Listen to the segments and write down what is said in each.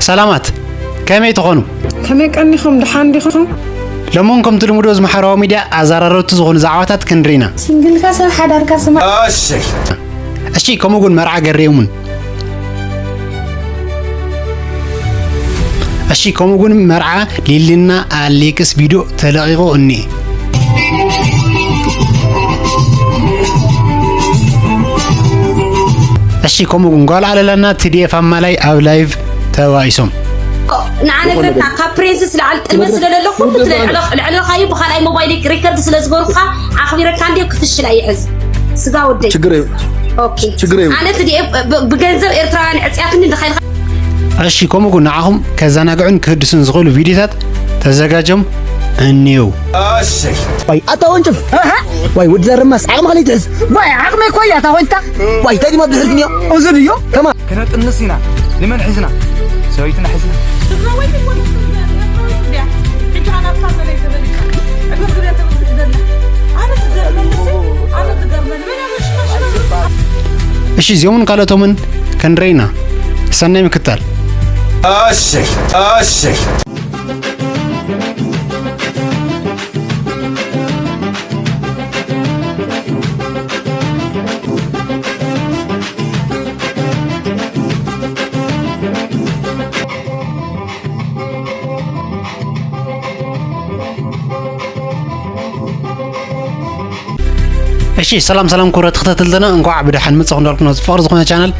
ሰላማት፣ ከመይ ትኾኑ? ከመይ ቀኒኹም? ደሓን ዲኹም? ሎሞን ከምቲ ልሙዶ ዝማሕበራዊ ሚድያ ኣዘራረብቲ ዝኾኑ ዛዕባታት ክንርኢ ኢና። ሲንግልካ ሰብ ሓዳርካ ስማዕ። እሺ፣ ከምኡ እውን መርዓ ገሬሙን። እሺ፣ ከምኡ እውን መርዓ ሊሊና ኣሌክስ ቪድዮ ተለቒቑ እኒኤ። እሺ፣ ከምኡ እውን ጓል ኣለላና ቲ ዲ ኤፍ ኣማላይ ኣብ ላይቭ ተባኢሶም። ንዓ ነግረካ፣ ካብ ፕሪንስስ ልዓል ጥልመት ስለ ለለኹ፣ ልዕለኻዩ ብኻልኣይ ሞባይል ሪከርድ ስለ ዝገርኩኻ፣ ኣኽቢረካ እንድየ ክፍሽል ኣይሕዝ። ስጋ ወደይ። ችግር የብሉን። ኦኬ። ችግር የብሉን። ኣነ ቲ ዲ ኤፍ ብ-፣ ብገንዘብ ኤርትራውያን ዕጽያትኒ እንድኻ ኢልካ። እሺ፣ ከምኡ እውን ንዓኹም ከዘናግዑን ክህድሱን ዝኽእሉ ቪድዮታት ተዘጋጆም እኒው። ዋይ፣ ኣታ ወንጭፍ። ኣሃ። ዋይ፣ ውድ ዘርማስ፣ ዓቕምኻ ለይትሕዝ። ዋይ፣ ዓቕመይ እኮ እያ፣ እታ ኮይንታ። ዋይ፣ እንታይ ድማ ብድሕሪት እኒኦ? እዚ ድዮ? ከማ- ክነጥንስ ኢና። ንመን ሒዝና? ሰበይትና ሒዝና። ትግራወይቲ እኮ ነስም ኤርትራዊት እንድያ። ሕጂ ኣናብታ መለይ ተበሊጻ። ዕግርግር እያ ተበዝሕ ዘላ። ኣነ ትገርመኒ ሲ፣ ኣነ ትገርመኒ። መን ኣበሽና ሽና? እሺ፣ እዚኦምን ካልኦቶምን ክንርኢ ኢና። ሰናይ ምክታል። እሺ፣ እሺ። እሺ፣ ሰላም ሰላም ክቡራት ተኸታተልትና፣ እንኳዕ ብደሓን መጻኹም እንዳልኩ፣ ነዚ ፍቕሪ ዝኾነ ቻናል፣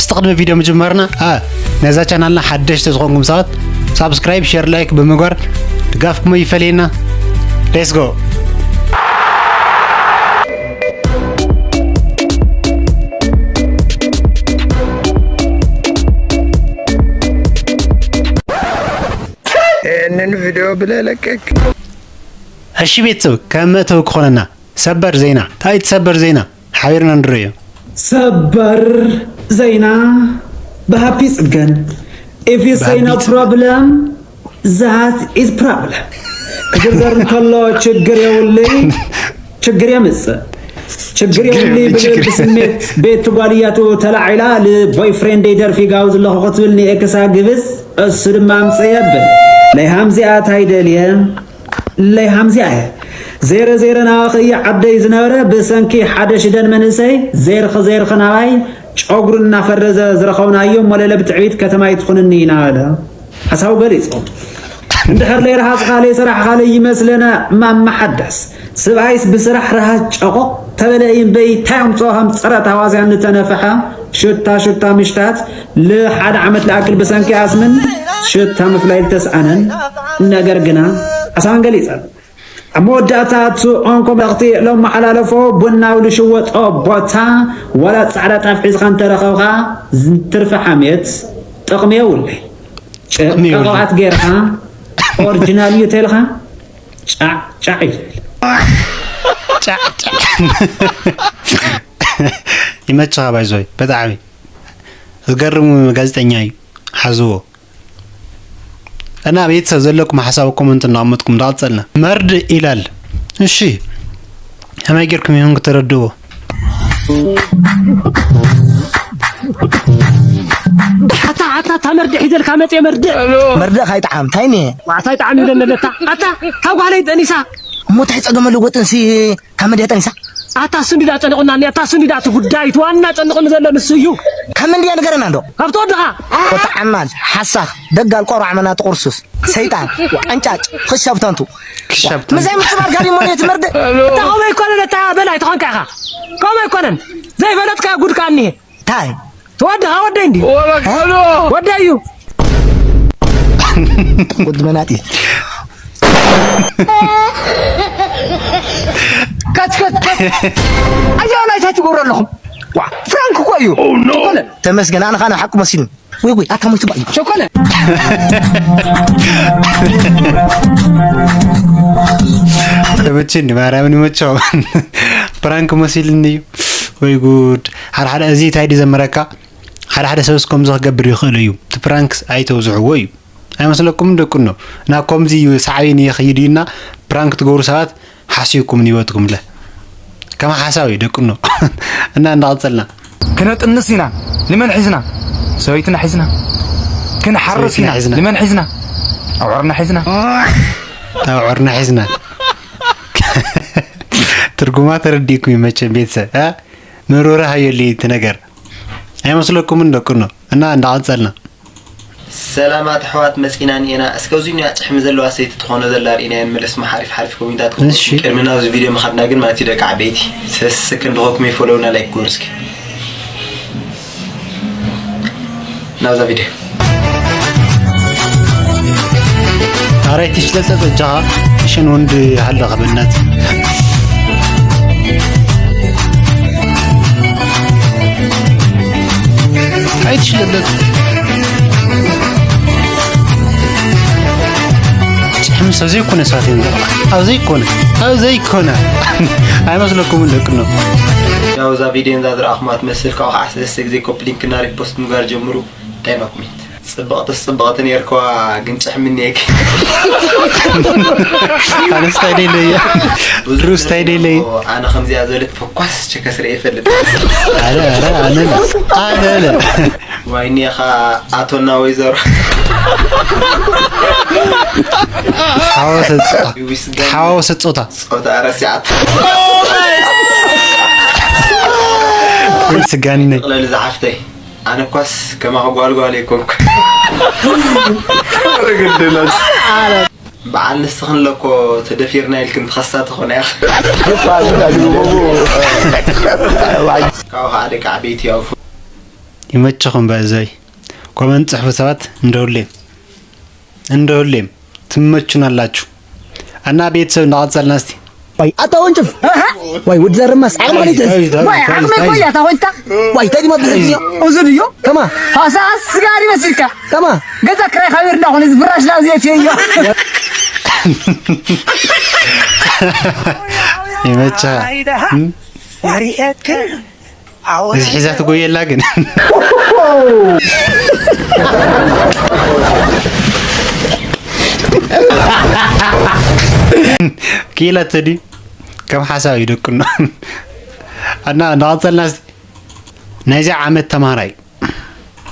እስቲ ቅድሚ ቪድዮ ምጅማርና፣ አ፣ ነዛ ቻናልና ሓደሽቲ ዝኾንኩም ሰባት ሳብስክራይብ፣ ሼር፣ ላይክ ብምግባር ድጋፍኩም ይፈለየና። ሌትስ ጎ። ይህንን ቪድዮ ብለለቀቅ። እሺ ቤተሰብ፣ ከም መእተዊ ክኾነና ሰበር ዜና። እንታይ እቲ ሰበር ዜና? ሓቢርና ንርእዮ። ሰበር ዜና ብሃፒ ጽገን። If you say no problem, that is problem። ክዝርዘር እንከሎ ችግር የውልይ፣ ችግር የምጽእ። ችግር የውልይ ብልብል ብስሜት ቤት ጓልያቱ ተላዒላ፣ ል boyfriend ደርፊ ጋውዝ ኣለኹ ክትብል ንኤክሳ ግብዝ፣ እሱ ድማ ኣምጽእ የብል። ለይ ሃምዚኣ ታይ ደልየ? ለይ ሃምዚኣ እየ። ዜረ ዜረ ናባኺ እየ ዓደይ ዝነበረ፣ ብሰንኪ ሓደ ሽደን መንእሰይ፣ ዜርኺ ዜርኺ ናባይ፣ ጨጉሩ እናፈረዘ ዝረኸብናዮ፣ ሞለለ ብትዕቢት ከተማይ ትኹንኒ ኢና በለ። ሓሳቡ ገሊጹ። እንድሕር ለይ ረሃጽኻ፣ ለይ ሰራሕኻ፣ ለይ ይመስለና ማማ ሓዳስ። ስብኣይስ ብስራሕ ረሃጽ ጨቖቕ ተበለ እምበይ፣ ታይ ኣምጽኦ ከም ጸረ ታዋስያን ዝተነፍሐ ሹታ ሹታ ምሽታት፣ ልሓደ ዓመት ልኣክል ብሰንኪ ኣስምን ሽታ ምፍላይ ልተስኣነን። ነገር ግና ሓሳበን ገሊጸን። ኣብ መወዳእታ እቲ ኦንኮ መልእኽቲ ለመሓላለፎ፣ ቡናው ልሽወጦ ቦታ ዋላ ጻዕዳ ጣፍ ሒዝኻ እንተረኸብካ፣ ትርፊ ሓሜት ጥቕሚ የውለይ። ጭ-፣ ጥቕሚ የውለይ። ቅብኣት ጌርካ፣ ኦሪጂናል እዩ ተልካ፣ ጫዕ ጫዕ እዩ ዝብል። ጫዕ ጫዕ። ይመችኻ ባይዞይ፣ ብጣዕሚ ዝገርም ጋዜጠኛ እዩ። ሓዝዎ። እና ቤተሰብ ዘለኩም ሓሳብ ኮመንት እናቐመጥኩም እንዳቐጸልና። መርድእ ይላል። እሺ፣ ከመይ ጌርኩም ይሆን ክትረድእዎ? ኣታ፣ ኣታ፣ ኣታ መርድእ ሒዘልካ መጽየ መርድእ። መርድእ ካይጠዓም፣ እንታይ እኒሀ? ዋዕታይ ጣዕም ይብለኒ ኣለታ። ኣታ፣ ካብ ጓለይ ጠኒሳ። እሞ እንታይ ጸገም ኣለዎ ጥንሲ? ካብ መንድያ ጠኒሳ? ኣታ እሱ እንዲዳ ጨንቑና፣ ኣታ እሱ እንዲዳ እቲ ጉዳይ፣ እቲ ዋና ጨንቑኒ ዘሎ ንሱ እዩ። ካብ መንድያ ንገረና እንዶ። ካብቲ ወድኻ። ወታ ዓማል፣ ሓሳኽ፣ ደጋል ቆርዓ መናጢ ቁርሱስ፣ ሰይጣን፣ ቀንጫጭ፣ ክሻብ ታንቱ። ክሻብ ታንቱ። ምሳይ ምጽባር ጋር ይሞን የትመርድ? እታ ከምኡ ኣይኮነን፣ እታ በላይ ተኾንካ ኢኻ። ከምኡ ኣይኮነን። ዘይፈለጥካ ጉድካ እኒሄ። ታይ? ተወድኻ ወደይ እንዲ። ወደይ እዩ። ወዲ መናጢ። ከት፣ ከት፣ ከት። ኣያ፣ ናይ ታይ ትገብሩ ኣለኹም? ዋ፣ ፍራንክ እኮ እዩ። ቸኮለ። ተመስገን፣ ኣነ ኻነ ሓቁ መሲሉ። ወይ፣ ወይ፣ ኣታ ሞይቱ ባዩ። ቸኮለ። ተመችኒ፣ ማርያምን ይመቸው። ፍራንክ መሲልኒ እዩ። ወይ ጉድ። ሓደ ሓደ እዚ ታይ ድዩ ዘመረካ? ሓደ ሓደ ሰብስ ከምዚ ክገብር ይኽእል እዩ። እቲ ፕራንክስ ኣይተብዝሕዎ እዩ። ኣይመስለኩምን ደቁኖ? ናብ ከምዚ እዩ ሳዕቤን ይኸይድ እዩና ፕራንክ ትገብሩ ሰባት ሓስዩኩም ንህይወትኩም ለ። ከም ሓሳብ እዩ ደቁኖ። እና እንዳቐጸልና። ክነጥንስ ኢና። ንመን ሒዝና? ሰበይትና ሒዝና። ክንሓርስ ኢና። ሒዝና። ንመን ሒዝና? ኣውዕርና ሒዝና። ኣውዕርና ሒዝና። ትርጉማ ተረዲእኩም ይመቸን ቤተሰብ፣ እ? መሮራ ሃየሉ እቲ ነገር። ኣይመስለኩምን ደቅኖ? እና እንዳቐጸልና። ሰላማት ኣሕዋት መጺና እኒኤና። እስከ እዚኣ ጭሕሚ ዘለዋ ሰይቲ ትኾኖ ዘላ ርኢናያ ንመለስ። መሓሪፍ ሓሪፍ ኮሜንታት እሺ። ቅድሚ ናብዚ ቪድዮ ምኻድና ግን ማለት እዩ ደቂ ዓበይቲ። ሰስ ክንድኸኩም ይፈለውና ላይክ ግበሩ እስኪ። ናብዛ ቪድዮ። ኣረ ኣይትሽለጠጥ በጃኻ፣ ሽን ወንድ ሃለኸ በእናትህ። ኣይትሽለጠጥ። ጭሕምስ ኣብ ዘይኮነ ሰዓት እዮም ዝረኽባ። ኣብ ዘይኮነ፣ ኣብ ዘይኮነ። ኣይመስለኩምን ደቅኖ? ያው እዛ ቪድዮ እንዳ ዝረኣኹማ ትመስል፣ ካብኡ ከዓ ሰለስተ ግዜ ኮፒ ሊንክ እና ሪፖስት ምግባር ጀምሩ። ዳይማ ኮሜንት። ጽብቕትስ ጽብቕቲ ነርክዋ፣ ግን ጭሕሚ እኒኤኪ። ኣነ ስታይል የለየ። ብዙሕ ድሩ ስታይል የለየ። ኣነ ከምዚኣ ዝበለት ፈኳስ ቸከስ ርእየ ይፈልጥ። ኣነ፣ ኣነ፣ ኣነ፣ ኣነ፣ ኣነ። ዋይ እኒኤኻ ኣቶና ወይዘሮ። ሓወሰ ጾታ። ይዊስጋን። ሓወሰ ጾታ። ጾታ ረሲዓት። ይስጋኒ ነይ። ጥቕለል ዝሓፍተይ። ኣነ እኳስ ከማኺ ጓልጓል ኣይኮንኩ። በዓል ንስኽን ለኮ ተደፊርና ኢልክን ትኸሳ ትኾና ኢኻ። ካብኡ ከዓ ደቂ ዓበይቲ ያውፉ። ይመችኹም በእዘይ ኮመንት ጽሕፉ ሰባት እንደ ሁሌም። እንደ ሁሌም ትመቹናላችሁ። እና ቤተሰብ እንዳቐጸልና እስቲ። ዋይ፣ ኣታ ወንጭፍ። ኣሃ። ዋይ፣ ውድ ዘርማስ፣ ዓቕሚ ከሊት። ኣይ፣ ኣይ፣ ኣይ፣ ዋይ፣ ኣይ፣ ዓቕሚ ኣይ፣ እኮ እያ፣ ኣታ ወንጭፍ። ዋይ፣ እንታይ ድሞ ብሕጂ እዮ? እዚ ድዮ? ከማ። ሃሳ ስጋ ዲ መሲልካ? ከማ። ገዛ ክራይ ካቢር እንዳኾነ፣ እዚ ፍራሽ ላዚ እዮ። ይመችኻ። ኣይዳ። እም? ወሪኤት። እዚ ሒዛ ትጎየላ ግን። ክኢላቶ ድዩ? ከም ሓሳብ እዩ ደቅኖ። እና እንዳቐጸልና እስቲ ናይዚ ዓመት ተማሃራይ።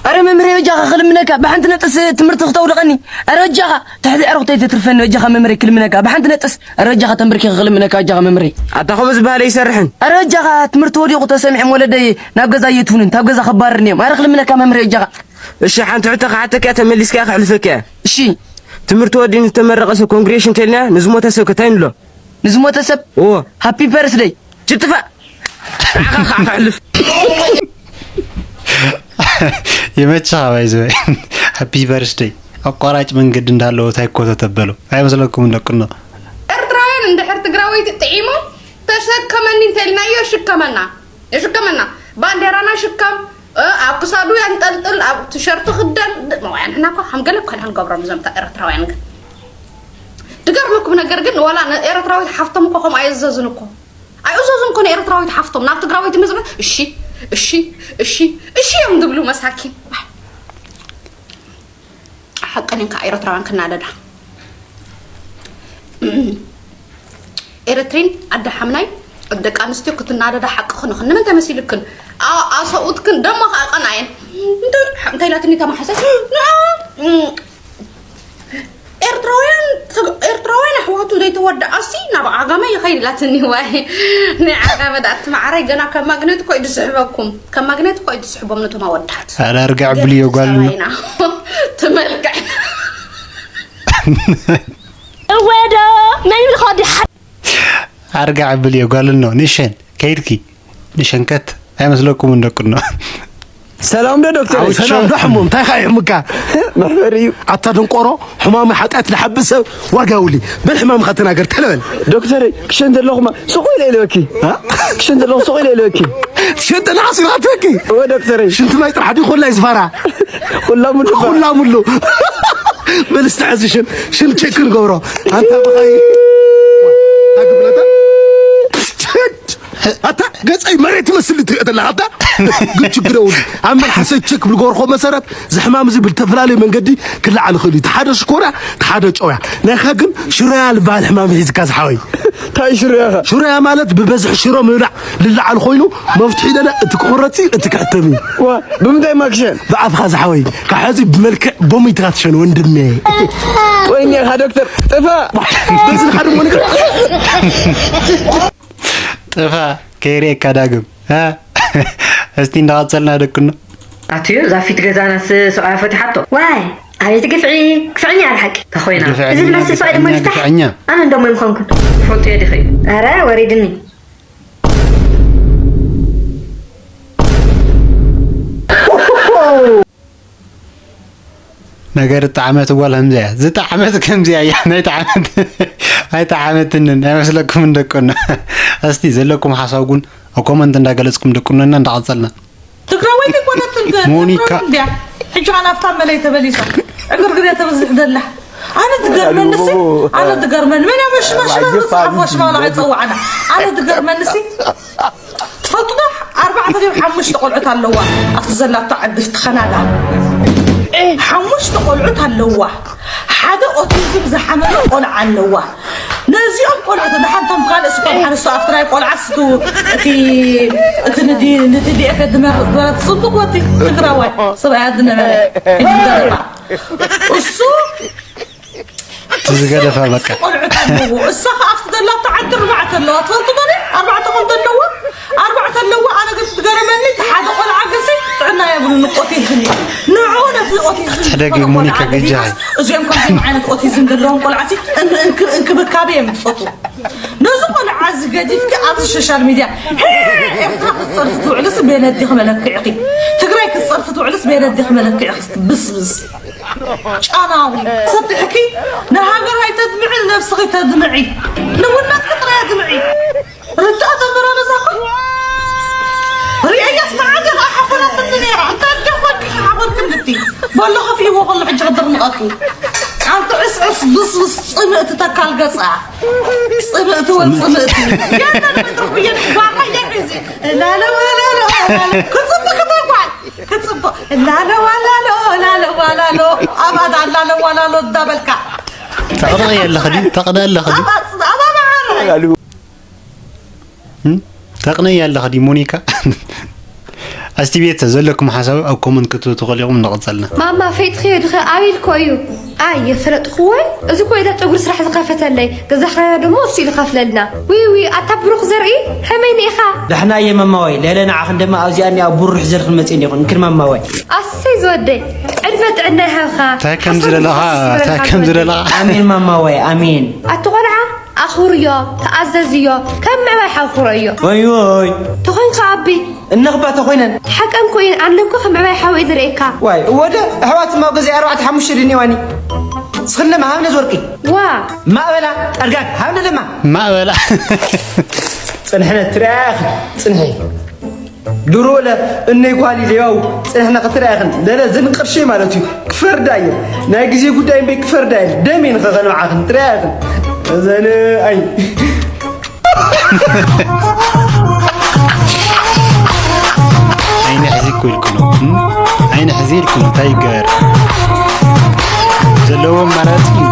ኣረ መምህረይ በጃኻ ክልምነካ ብሓንቲ ነጥስ ትምህርቲ ክተውድቐኒ። ኣረ በጃኻ ትሕቲ ዕረኽተይ ተትርፈኒ በጃኻ መምህረይ ክልምነካ ብሓንቲ ነጥስ። ኣረ በጃኻ ተንበርኪኸ ክልምነካ በጃኻ መምህረይ። ኣታ ከምኡ ዝበሃል ኣይሰርሕን። ኣረ በጃኻ ትምህርቲ ወዲቑ ተሰሚዖም ወለደይ ናብ ገዛ እየትውንን፣ ካብ ገዛ ከባርርኒ እዮም። ኣረ ክልምነካ መምህረይ በጃኻ። እሺ፣ ሓንቲ ሕቶ ክሓተካ እያ፣ ተመሊስካ እያ፣ ከሕልፈካ እያ። እሺ። ትምህርቲ ወዲኡ ዝተመረቐ ሰብ ኮንግሬሽን እንተልና ንዝሞተ ሰብ ከታይ ንብሎ? ንዝሞተ ሰብ? እዎ። ሃፒ በርስደይ። ችትፋ። ንዓኻ ከዓ ከሕልፍ። ይመችኻ ባይዘ። ሃፒ በርስደይ። ኣቋራጭ መንገዲ እንዳለዎ ታይ ኮተተ በሎ። ኣይመስለኩምን ደቅኖ? ኤርትራውያን እንድሕር ትግራወይቲ ጥዒሞም ተሸከመኒ እንተኢልናዮ ይሽከመና። ይሽከመና። ባንዴራና ይሽከም፣ እ፣ ኣብ ክሳዱ የንጠልጥል፣ ኣብ ቲሸርቱ ክደን። ድ-፣ መዋያ ንሕና እኮ ከም ገለ እኮ ኢና ንገብሮም እዞም ታ-፣ ኤርትራውያን ግን። ድገርመኩም ነገር ግን ዋላ ን-፣ ኤርትራዊት ሓፍቶም እኮ ከምኡ ኣየዘዙን እኮ። ኣይእዘዙን እኮ ንኤርትራዊት ሓፍቶም። ናብ ትግራወይቲ መዝበ፣ እሺ፣ እሺ፣ እሺ፣ እሺ እዮም ዝብሉ መሳኪን። ሓቅን እንካ ኤረትራውያን ክናደዳ። ኤረትሪን ኣደ ሓምናይ ደቂ ኣንስትዮ ክትናደዳ ሓቅኽን ኢኽን። ንምንታይ መሲልክን? ኣ-፣ ኣሰብኡትክን ደሞ ከኣ ቀናየን። እንተ-፣ እንታይ ኢላትኒ ተማሓሰ? ንኣ-፣ ኤርትራውያን፣ ኤርትራውያን ኣሕዋቱ ዘይተወድኣሲ ናብ ዓጋመ ይኸይድ ኢላትኒ። ዋይ፣ ናይ ዓጋመ ደኣ እቲ ማዕረይ ገና ከም ማግኔት እኮ እዩ ዝስሕበኩም። ከም ማግኔት እኮ እዩ ዝስሕቦም ነቶም ኣወዳት። ኣረ ኣርጋዕ ብልዮ ጓል ነው። ገና ትመልክዕ። እወ ዶ፣ መን ይብል ከወዲ ሓ- ኣርጋዕ ብልዮ ጓል ነው። ንሸን ከይድኪ ንሸንከት ኣይመስለኩምን ደቅኖ? ሰላም ዶ ዶክተር? ኣውቾ። ሰላም ዶ ሕሙም? እንታይ ኸ ይሕምካ? መሕፈሪ እዩ። ኣታ ደንቆሮ፣ ሕማም ሓጢኣት ዝሓብእ ሰብ ዋጋ የብሉን። በል ሕማምኻ ተናገር፣ ተለበል። ዶክተር፣ ክሸን ዘለኹማ ሱቕ ኢለ ኢለወኪ። ኣ? ክሸን ዘለኹ ሱቕ ኢለ ኢለወኪ። ትሸን ተለኻ ሱቕ ኢለ ኢለወኪ። እወ ዶክተር። ሽንቲ ማይ ጥራሕ ድዩ ኮላ እዩ ዝፋራ? ኩላ ሙሉ። ኩላ ሙሉ። በል እስቲ ሕዚ ሽን፣ ሽን ቼክ ንገብሮ። ኣንታ ብኸይ-፣ ታግብለታ። ኣታ ገጸይ መሬት ትመስል ትሪኦ ዘለኻ ኣታ። ግን ችግር የብሉ። ኣብ መልሓሰይ ቸክ ብዝገበርኮ መሰረት እዚ ሕማም እዚ ብዝተፈላለየ መንገዲ ክለዓል ይኽእል እዩ። እቲ ሓደ ሽኮርያ፣ እቲ ሓደ ጨውያ። ናይኻ ግን ሽሮያ ዝበሃል ሕማም ሒዝካ ዝሓወይ። እንታይ ሽሮያ ኢኻ? ሽሮያ ማለት ብበዝሒ ሽሮ ምብላዕ ዝለዓል ኮይኑ መፍትሒ ደለ እቲ ክቑረጽ እዩ፣ እቲ ክሕተም እዩ። ዋ፣ ብምንታይ ማክሸን? ብኣፍኻ ዝሓወይ። ካብ ሕዚ ብመልክዕ ቦሚትካ ትሸን ወንድሜ። ወይኔ ኢኻ ዶክተር፣ ጥፋ። በዚ ንሓደ እሞ ነገር። ጥፋ፣ ከይርእየካ ዳግም። እ? እስቲ እንዳቐጸልና ደቅኖ። ኣትዩ፣ እዛ ፊት ገዛናስ ሰብኣያ ፈቲሓቶ። ዋይ፣ ኣቤት ግፍዒ፣ ግፍዕኛ እያ ብሓቂ። ተኾይና፣ ግፍዕኛ፣ እዚ ዝመስል ሰብኣይ ድማ ግፍዕኛ፣ ይፍታሕ። ግፍዕኛ። ኣነ እንደሞ ይምኾንኩ። ትፈልጥዮ ዲኺ? ኣረ፣ ወሪድኒ። ነገር ጣዕመት ጓል ከምዚያ እያ። ዝጣዕመት ከምዚያ እያ። ናይ ጣዕመት፣ ኣይጣዕመትንን፣ ኣይመስለኩምን ደቅኖ? እስቲ ዘለኩም ሓሳብ ግን ኣብ ኮመንት እንዳገለጽኩም ደቅኖና እንዳቐጸልና። ትግራወይቲ ኮነትን ሞኒካ። እንዲያ። ሕጂ ኸዓ ናፍታ መለይ ተበሊሳ። ዕግርግር እያ ተበዝሕ ዘላ። ኣነ ትገርመንሲ፣ ኣነ ትገርመን። መን ኣብ ሽማ ሽማ ዝጽሓፍ ወሽማ ኣይጸዋዕና። ኣነ ትገርመንሲ። ትፈልጡ ዶ? ኣርባዕተ ድዮም ሓሙሽተ ቆልዑት ኣለዋ። ኣብቲ ዘላቶ ዓዲ እቲ ካናዳ። ሓሙሽተ ቆልዑት ኣለዋ። ሓደ ኦቲዝም ዝሓመመ ቆልዓ ኣለዋ። ነዚኦም ቆልዑት ንሓንቶም ካልእ ስቆም ሓንስቶ ኣብቲ ናይ ቆልዓ ስቱ እቲ፣ እቲ ንዲ-፣ ንቲ ዲ ኤፍ ዝመርጽ ዝበለት ጽቡቅ ወዲ ትግራዋይ ሰብኣያ ዝነበረ ይንገረባ። እሱ እቲ ዝገደፋ በቃ። ቆልዑት ኣለዎ። እሳ ከኣ ኣብቲ ዘላቶ ዓዲ ኣርባዕተ ኣለዋ። ትፈልጡ ዶ? ኣርባዕተ ቆልዑ ኣለዋ። ኣርባዕተ ኣለዋ። ኣነ ግን ትገረመኒ፣ እቲ ሓደ ቆልዓ ግሲ ጥዕና የብሉን፣ ኦቲዝም እዩ። ንዑ ነቲ ኦቲዝም ሕደጊ ዝኾነ ሞኒካ ቆልዓ ገጃ። ገዲፋስ፣ እዚኦም ከምዚኦም ዓይነት ኦቲዝም ዘለዎም ቆልዓሲ እን-፣ እንክ-፣ እንክብካቤ እዮም ዝፈትዉ። ነዚ ቆልዓ እዚ ገዲፍኪ ኣብዚ ሶሻል ሚድያ፣ "ሄ፣ ኤርትራ ክትጸርፊ ትውዕልስ በየነዲኺ መለክዕኺ? ትግራይ ክትጸርፊ ትውዕልስ በየነዲኺ መለክዕኺ?" ብስብስ። ጫናዊ። ሰቢሕኪ ንሃገር ኣይተድምዒ፣ ንነብስኺ ተድምዒ። ንውላድኪ ጥራይ ኣድምዒ። ርትኦ ተመራረዛኹ። ሪአያስ መዓት ኢኻ ሓኾላትኒ ነይራ። እንታይ ደኣ ኮንኪ ሓኾልኪ ልቲ? በሎ ከፊእዎ ከሎ ሕጂ ክድርምቐኪ። ኣንቲ ዕስዕስ ብስብስ ጽምእቲ ተካል ገጻ። ጽምእቲ ወል ጽምእቲ። ያላ ንመድረኹ የን ጓራ የን እዚ። ላሎ ላሎ ላሎ። ክጽብቅ ተጓል። ክጽብቅ። ላሎ ላሎ ላሎ ላሎ። ኣባዳ ላሎ ላሎ እንዳበልካ። ተቕንኢ ኣለኺ ድዩ? ተቕንኢ ኣለኺ ድዩ? ኣባ፣ ኣባ መዓረይ። እም? ተቕንኢ ኣለኺ ድዩ ሞኒካ? እስቲ ቤተሰብ ዘለኩም ሓሳብ ኣብ ኮመንት ክትህቡ ትኽእሉ ኢኹም። እንዳቐጸልና። ማማ ፈይጥኽዮ ድኸ ኣበይ ኢልኮ እዩ? ኣይ የፈለጥኽዎ። እዚ እኮ ኢዳ ጨጉሪ ስራሕ ዝኸፈተለይ። ገዛ ክራይና ደሞ እሱ ኢሉ ከፍለልና። ዊ ዊ ኣታ ብሩኽ ዘርኢ ከመይ ኢኻ? ዳሕና እየ ማማዋይ። ለለ ንዓኽን ደማ ኣብዚኣ እኒኣ ቡሩሕ ዘልክን መጺእን ይኹን። እንክን ማማዋይ። ኣሰይ ዝወደይ። ዕድመ ጥዕና ይሃብኻ። እንታይ ከም ዝደለኻ፣ ሓሳብ እንታይ ከም ዝወደይ። ዝደለኻ። ኣሜን ማማዋይ፣ ኣሜን። ኣቲ ቆልዓ ኣኽብርዮ፣ ተኣዘዝዮ፣ ከም ምዕባይ ሓው ክረዮ። ወይ ወይ። ተኾይንካ ኣቢ። እነኽባ ተኾይነን። ሓቀን ኮይን ኣነ እኮ ከም ምዕባይ ሓው እየ ዝርእየካ። ዋይ፣ እወ ዶ፣ ኣሕዋት እማ ኣብ ገዛይ ኣርባዕተ ሓሙሽተ ድኔዋኒ። ስኽለማ ሃብነ ዝወርቂ። ዋ። ማእበላ፣ ጠርጋግ፣ ሃብነ ለማ። ማእበላ። ጽንሕነ ትሪኣያ ኢኺ፣ ጽንሒ። ድሮ ለ እነይ ጓል ኢለ ያው ጽንሕነ ክትሪኣ ኢኽን። ለለ ዘን ቅርሺ ማለት እዩ። ክፈርዳ እየ። ናይ ግዜ ጉዳይ እምበይ ክፈርዳ እየ። ደም እየ ንኸኸ ንባዕኽን ትሪኣ ኢኽን። እዘን ኣይ። ዓይኒ ሕዚ እኮ ኢልኩ ነው። እም? ዓይኒ ሕዚ ኢልኩ ነው። እንታይ ይገበር? ዘለዎ ኣማራጺ እዩ።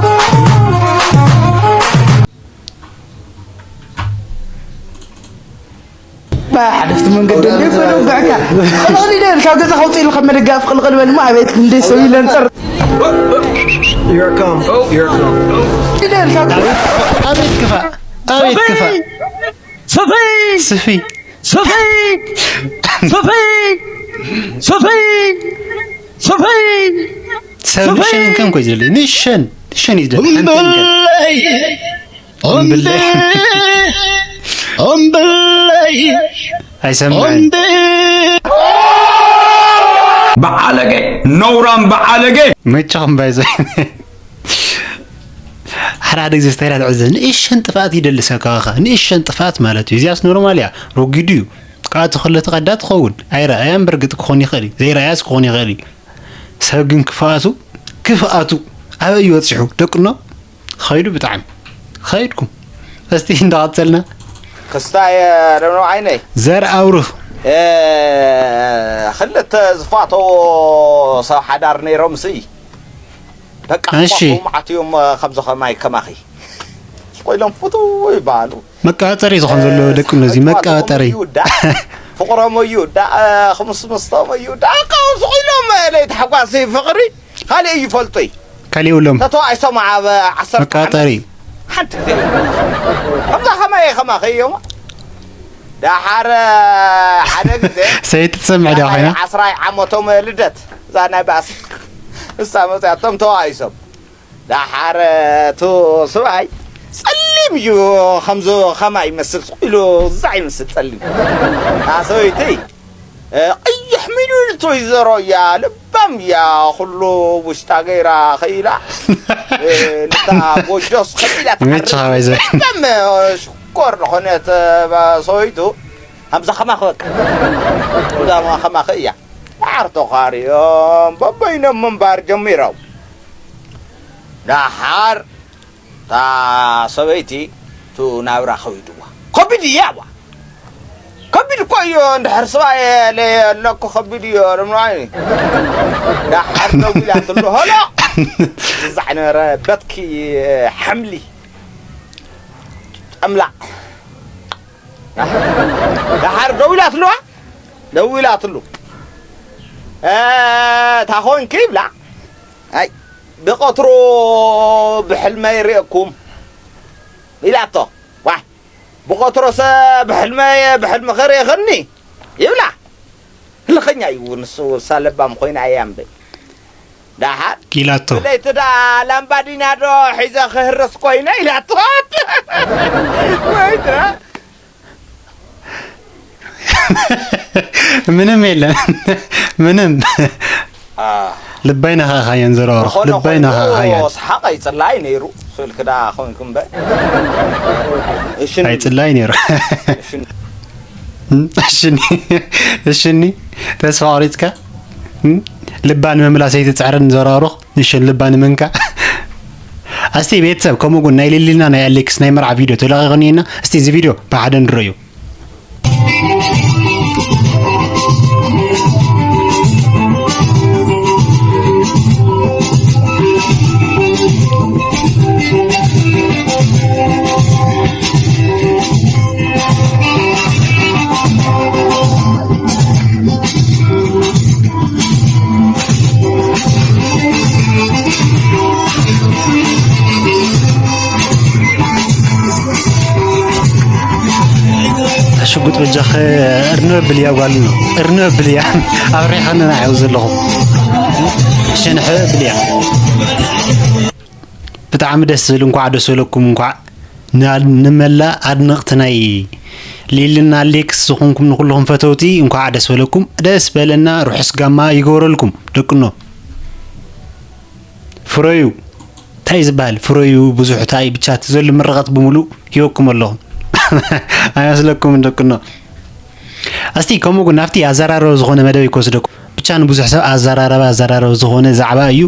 ሓለፍቲ መንገዲ እንደ በለው ጋዕካ። ቅልቕል ኢለ ካብ ገዛ ከውፅእ ኢሉ ካብ መደጋፍ ቅልቕል በል እሞ ኣቤት እንደ ሰው ይለንፀር። Here I come. Here I come. ኢለ ካብ ኣቤት ክፋእ፣ ኣቤት ክፋእ። ስፊ! ስፊ! ስፊ! ስፊ! ስፊ! ስፊ! ሰብ ስፊ! ንሸን ከም ኮይ ዝደሊ፣ ንሸን፣ ንሸን እዩ ዝደሊ። ሓንቲ እንከን። እምብለይ! እምብለይ! እምብለይ! ኣይሰምዕን። እምቢ! በዓለገ! ነውራም በዓለገ! መቸኹም ባይዘ። ሓደ ሓደ ግዜ ስታይላት ዕዘ ንእሸን ጥፍኣት ይደሊ ሰብ ካባኻ። ንእሸን ጥፍኣት ማለት እዩ። እዚኣስ ኖርማል እያ። ረጒዱ እዩ። ካብኣ ተኸሎ ተቐዳ ትኸውን። ኣይረኣያን በርግጥ ክኾን ይኽእል እዩ። ዘይረኣያስ ክኾን ይኽእል እዩ። ሰብ ግን ክፍኣቱ፣ ክፍኣቱ ኣበይ እዩ በጺሑ? ደቅኖ? ኸይዱ ብጣዕሚ። ኸይድኩም። እስቲ እንዳቐጸልና። ክስታይ ደብረ ዓይነይ። ዘር ኣውርህ። ክልተ ዝፋተዎ ሰብ ሓዳር ነይሮም ሲ በቃ እሺ። መዓት እዮም። ከምዚ ከማይ ከማኺ ስቆ ኢሎም ፍቱ ይበሃሉ። መቃጠሪ ዝኾን ዘሎ ደቂ ነዚ መቃጠሪ። ይውዳእ፣ ፍቕሮም ይውዳእ፣ ክምስምስቶም ይውዳእ። ካብዚ ኮይኖም ለይቲ ሓጓሲ ፍቕሪ ካልእ ይፈልጡ እዩ። ካልእ የብሎም። ተተዋኢሶም ኣብ ዓሰርተ መቃጠሪ። ሓንቲ ከምዛ ከማይ ከማኸ እዮም። ደሓር ሓደ ግዜ ሰይቲ ትሰምዕ ዲያ ኮይና? ዓስራይ ዓመቶም ልደት እዛ ናይ ባእሲ እሳ መፅያቶም ተዋኢሶም። ደሓር እቲ ስብኣይ ጸሊም እዩ፣ ከምዚ ከማይ ይመስል ስቕ ኢሉ እዛ ይመስል ጸሊም። እታ ሰበይቲ ቀይሕ ሚሉልቲ ወይዘሮ እያ፣ ለባም እያ፣ ኩሉ ውሽጣ ገይራ ኸኢላ። ነታ ጎጆስ ከቢላ መች ሓዋይ ዘ- ለባም ሽኮር ዝኾነት ሰበይቱ ከምዛ ከማኸ በቃ ከምዛ ከማኸ እያ። ደሓር ተኻርዮም በበይኖም ምንባር ጀሚሮም። ደሓር እታ ሰበይቲ እቲ ናብራ ከቢድዋ። ከቢድ እያ ዋ። ከቢድ እኮ እዩ እንድሕር ስባ ኣለኩ ከቢድ እዩ። ደሓር ደዊላትሉ ሆሎ ዝዛዕ ነበረ በትኪ ሓምሊ ጠምላዕ ደሓር ደዊላትሉ ደዊላትሉ እታ ኾንኪ ይብላ ኣይ ብቐትሮ ብሕልመይ ርእየኩም ኢላቶ። ዋይ ብቐትሮሰ ብሕልመይ ብሕልሚ ኸርእየኽኒ ይብላ። ህልኸኛ እዩ ንሱ እሳ ለባም ኮይና እያ እምበይ። ደሓር ኢላቶ። ብለይቲ ደኣ ላምባዲና ዶ ሒዘ ክህረስ ኮይነ ኢላቶ። ወይ ደኣ ምንም የለን ምንም ልባይ ነኻኻየን ዘረወርኩ ልባይ ነኻኻየን ሰሓቕ ኣይፅላይ ነይሩ ስልክ ዳ ኾንኩ እምበር ኣይፅላይ ነይሩ እሽኒ እሽኒ ተስፋ ቆሪፅካ ልባ ንምምላስ ኣይትፅዕርን ዘረወርኩ ንሽን ልባ ንምንካ እስቲ ቤተሰብ ከምኡ እውን ናይ ሊሊና ናይ ኣሌክስ ናይ መርዓ ቪድዮ ተለቂቑ እኒኤና እስቲ እዚ ቪድዮ ብሓደ ንረዩ ሽጉጥ በጃኸ እርንበ ብልያ ጓል እርንበ ብልያ ኣብሪኻኒ ንዓ ይው ዘለኹ ሸንሐ ብልያ ብጣዕሚ ደስ ዝብል እንኳዕ ደስ በለኩም እንኳዕ ንመላእ ኣድነቕቲ ናይ ሊልና ሌክስ ዝኾንኩም ንኩልኹም ፈተውቲ እንኳዕ ደስ በለኩም ደስ በለና ርሑስ ጋማ ይገበረልኩም ደቅኖ ፍረዩ እንታይ ዝበሃል ፍረዩ ብዙሕ እንታይ ብቻ እቲ ዘሎ ምርቐት ብምሉእ ሂወኩም ኣለኹም ኣይመስለኩም ደቅኖ እስቲ ከምኡ ግን ናብቲ ኣዘራረበ ዝኾነ መደብ ይክወስደኩም ብቻ ንብዙሕ ሰብ ኣዘራረበ ኣዘራረበ ዝኾነ ዛዕባ እዩ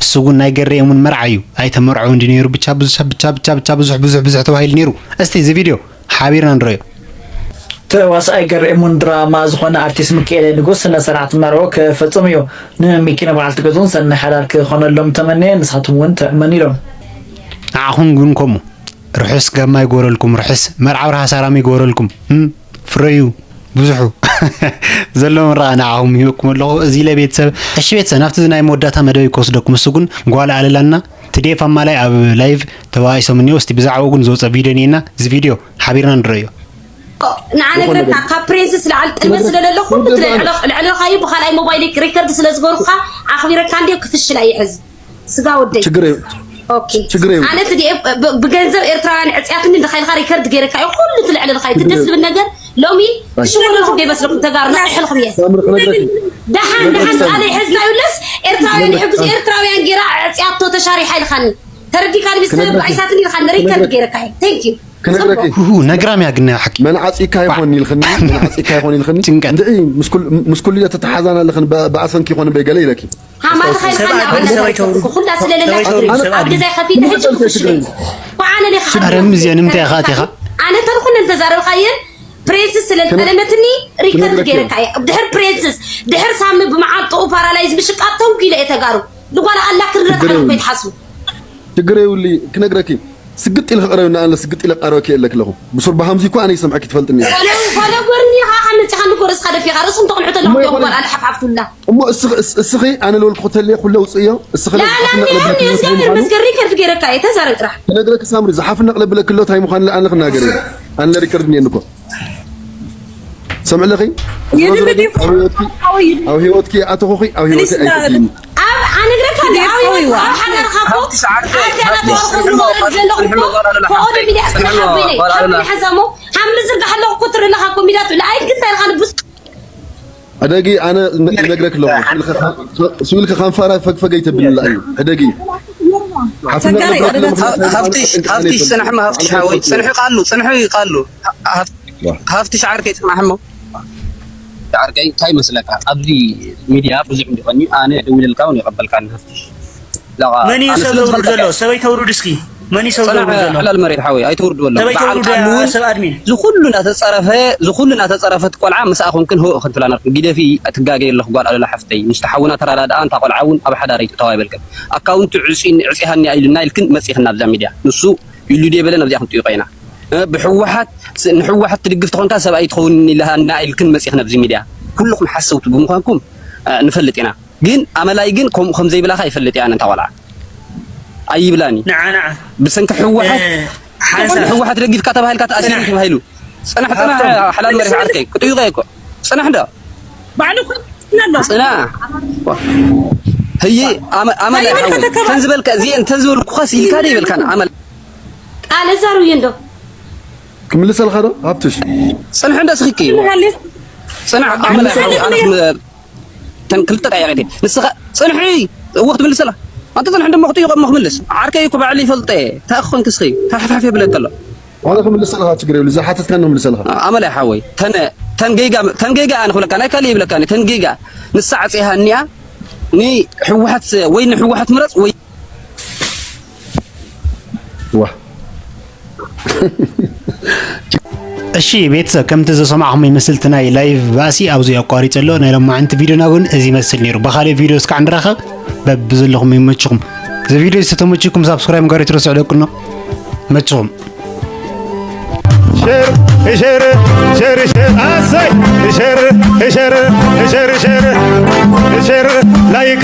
እሱ ግን ናይ ገሬ እሙን መርዓ እዩ ኣይተመርዐው እንዲ ነይሩ ብቻ ብዙሕ ብቻ ብቻ ብቻ ብዙሕ ብዙሕ ብዙሕ ተባሂሉ ነይሩ እስቲ እዚ ቪድዮ ሓቢርና ንረዮ ተዋስኣይ ገርኤሙን ድራማ ዝኾነ ኣርቲስት ምክኤለ ንጉስ ስነ ስርዓት መርዑ ክፍጽም እዩ። ንሚኪ ንበዓልቲ ገዝኡን ሰናይ ሓዳር ክኾነሎም ተመነየ፣ ንሳቶም እውን ተመኒሎም። ንዓኹም ግን ከምኡ ርሑስ ጋማ ይግበረልኩም፣ ርሑስ መርዓ ብርሃ ሳራም ይግበረልኩም። እም፣ ፍረዩ ብዙሑ ዘሎ ምርቓ ንዓኹም ሂበኩም ኣለኹ። እዚ ኢለ ቤተሰብ፣ እሺ ቤተሰብ፣ ናብቲ እዚ ናይ መወዳእታ መደብ ክወስደኩም። እሱ ግን ጓል ኣለላና ትዴፍ ኣማላይ ኣብ ላይቭ ተባኢሶም እኒኦ። እስቲ ብዛዕባኡ ግን ዝወፀ ቪድዮ እኒኤና። እዚ ቪድዮ ሓቢርና ንረዮ። ንዓ ነግረካ ካብ ፕሬንስስ ለዓል ጥልመት ስለለለ ኩሉ እቲ ልዕለኻዩ ብካልኣይ ሞባይል ሪከርድ ስለ ዝገርኩካ ኣኽቢረካ እንዲዮ ክፍሽል ኣይሕዝ ስጋ ወደይ ችግር የብሉ። ኦኬ ችግር የብሉ። ኣነ እቲ ድየ ብ- ብገንዘብ ኤርትራውያን ዕፅያትኒ እንድኻ ኢልካ ሪከርድ ገይረካ እዩ ኩሉ እቲ ልዕለልኻዩ እቲ ደስ ዝብል ነገር ሎሚ ትሽወለልኩም ከይመስለኩም ተጋሩና እሕልኹም እየ ሳምሪ ክነግረኪ ደሓን ደሓን ቃለ ይሕዝና ይብለስ ኤርትራውያን ይሕግዙ ኤርትራውያን ጌራ ዕፅያቶ ተሻሪሓ ኢልካኒ ተረዲካ ንቢስ ክነግረኪ- ኣይሳትን ኢልካ ሪከርድ ገይረካ እዩ thank you ክነግረኪ ሁሁ ነግራም እያ ግን ናይ ሓቂ መን ዓፂካ ይኾን ኢልኽኒ መን ዓፂካ ይኾን ኢልኽኒ ጭንቀት። እንድዒ ምስ ኩል- ምስ ኩሉ እያ ተተሓዛና ኣለኽን በ- ብኣሰንኪ ይኾን በይ ገለ ኢለኪ ሃማት ኻይልካ ሰብኣይ ናባና ሰብኣይ ተውሩ። ኩላ ስለለላ ሰብኣይ ተውሩ። ኣብ ገዛይ ከፊት ሕጂ ክፍሽለይ ኳዓነ ሌኻ ኣረ ምዝያ ንምንታይ ኢኻ ኣቲኻ ኣነ ተልኩን እንተዛረብካየን ፕሬንስስ ስለ ዝጠለመትኒ ሪከርድ ገይረካ እየ። ድሕር ፕሬንስስ ድሕር ሳሚ ብመዓልጥኡ ፓራላይዝ ምሽቃብ ተንኪለ እየ ተጋሩ ንጓል ኣላ ክርዳት ሓለኩ ይትሓስቡ ችግር የብሉ ክነግረኪ ስግጥ ኢልክ ቅረብ እና ኣለ ስግጥ ኢለ ቀረበኪ የለክ ለኹ ብሱር ብሃምዚ እኮ ኣነ ይሰምዐኪ ትፈልጥኒ ፈለጎርኒ ኻ ሓመፂኻ ንጎረስካ ደፊኻ ርእስም ተቕንሑ ተለኹ ጓል ኣላ ሓፍሓፍቱላ እሞ እስኺ ኣነ ልበልኩ ተልየ ኩለ ውፅእዮ እስኺ ላላሚያኒ እግዚኣብሔር መስገን ሪከርድ ገይረካ እየ ተዛረብ ጥራሕ ክነግረኪ ሳምሪ ዝሓፍና ቅለብለክሎ ታይ ምዃን ለኣነ ክናገር እየ ኣነ ሪከርድ እኒአኒ እኮ ሰምዕለኺ ኣብ ህይወትኪ ኣተኹኺ ኣብ ህይወት ኣይትኪኒ ኣብ ኣነግረካ ኣብ ህይወት ኣብ ሓዳርካ እኮ ኣቲ ኣላ ተዋርኹ ዘለኹ እኮ ፈቐዶ ሚድያ ስራሕ ኣቢለ ሓዘሞ ሓምሊ ዝርጋሕ ኣለኹ እኮ ትርኢ ኣለኻ እኮ ሚድያ ትብለ ኣይግንታይ ኢልካ ንቡስ ሕደጊ ኣነ ይነግረክ ኣለኹ ስቢልከ ካንፋራ ፈግፈገ ይተብልላ እዩ ሕደጊ ሃፍትሽ ሃፍትሽ ጽንሕማ ሃፍትሽ ሓወይ ጽንሒ ቃሉ ጽንሒ ቃሉ ሃፍትሽ ዓርከይ ጽናሕሞ ዓርከይ እንታይ መስለካ ኣብዚ ሚድያ ብዙሕ እንዲኾኒ ኣነ ደውለልካ እውን ይቐበልካ ሃፍትሽ መን እዩ ሰብ ዘውርድ ዘሎ ሰበይ ተውርድ እስኪ መን እዩ ሰብ ዘውርድ ዘሎ ሓላል መሬት ሓወይ ኣይተውርድ ወሎ ሰበይ ተውርድ ሰብ ኣድሚን ዝኹሉ እናተጸረፈ ዝኹሉ እናተጸረፈት ቆልዓ ምስኣ ኮንክን ህእ ክንትብላ ነርክን ግደፊ ትጋገ የለኹ ጓል ኣለላ ሓፍተይ ምስቲ ሓውና ተራዳድኣ እንታ ቆልዓ እውን ኣብ ሓዳር ኣይትእተዋ ይበልክን ኣካውንቱ ዕፅይኒ ዕፅይሃኒ ኢሉና ኢልክን መፂኽና ኣብዛ ሚድያ ንሱ ኢሉ ድየ በለ ነብዚኣ ክንጥይቆ ኢና ብሕወሓት ንሕወሓት ትድግፍ ተኾንካ ሰብኣይ ትኸውን ኢልሃና ኢልክን መፂኽን ኣብዚ ሚድያ ኩልኹም ሓሰውቲ ብምዃንኩም ንፈልጥ ኢና ግን ኣመላይ ግን ከምኡ ከም ዘይብላኻ ይፈልጥ እየ ኣነ እንታ ቆልዓ ኣይብላን እዩ ንዓ ንዓ ብሰንኪ ህወሓት ሓንሳ ንሕወሓት ደጊፍካ ተባሂልካ ተኣሲሩ ተባሂሉ ፅናሕ ፅናሕ ሓላል መሪሕ ዓርከይ ክጥይቆ እኮ ፅናሕ እንዶ ባዕሉ እኮ ኣሎ ፅናሕ ህይ ኣመ- ኣመላይ ሓወይ ተን ዝበልካ እዚአን ተን ዝበልኩኻስ ኢልካ ዶ ይበልካን ኣመል ቃል እዛርብዩ እንዶ ክምልሰልካ ዶ ሃብትሽ ፅንሕ እንዶ ስኺኪ ፅናሕ ኣመላይ ሓወይ ኣነ ክም- ተን ክልተ ቃያቂቲ ንስኻ ፅንሒ እወ ክትምልሰላ ኣንተ ፅንሒ ደሞ ክትይቆ እሞ ክምልስ ዓርከይ እኮ ባዕሉ ይፈልጠ እንታይ ክኾን ክስኺ ታሕፋፍ የብለካ ኣሎ ኣነ ክምልሰልካ ችግር የብሉ ዝሓተትካ ነው ምልሰልካ ኣመላይ ሓወይ ተን ተን ገይጋ ተን ገይጋ ኣነ ክብለካ ናይ ካልእ ይብለካ ተን ገይጋ ንሳ ዓፅያ ሃኒያ ንሕወሓት ወይ ንሕወሓት ምረፅ ወይ ዋ እሺ ቤተሰብ ከምቲ ዝሰማዕኹም ይመስል እቲ ናይ ላይቭ ባእሲ ኣብዚ ኣቋሪፀ ኣሎ ናይ ሎማዓንቲ ቪዲዮና እውን እዚ ይመስል ነይሩ ብካሊእ ቪዲዮ እስካዕ ንራኸብ በብዘለኹም ይመችኹም እዚ ቪዲዮ ዝተመችኩም ሳብስክራይብ ምግባር ይትረስዑ ደቅኖ መችኹም ሸር ሸር ሸር ሸር ኣሰይ ሸር ሸር ሸር ሸር ሸር ላይክ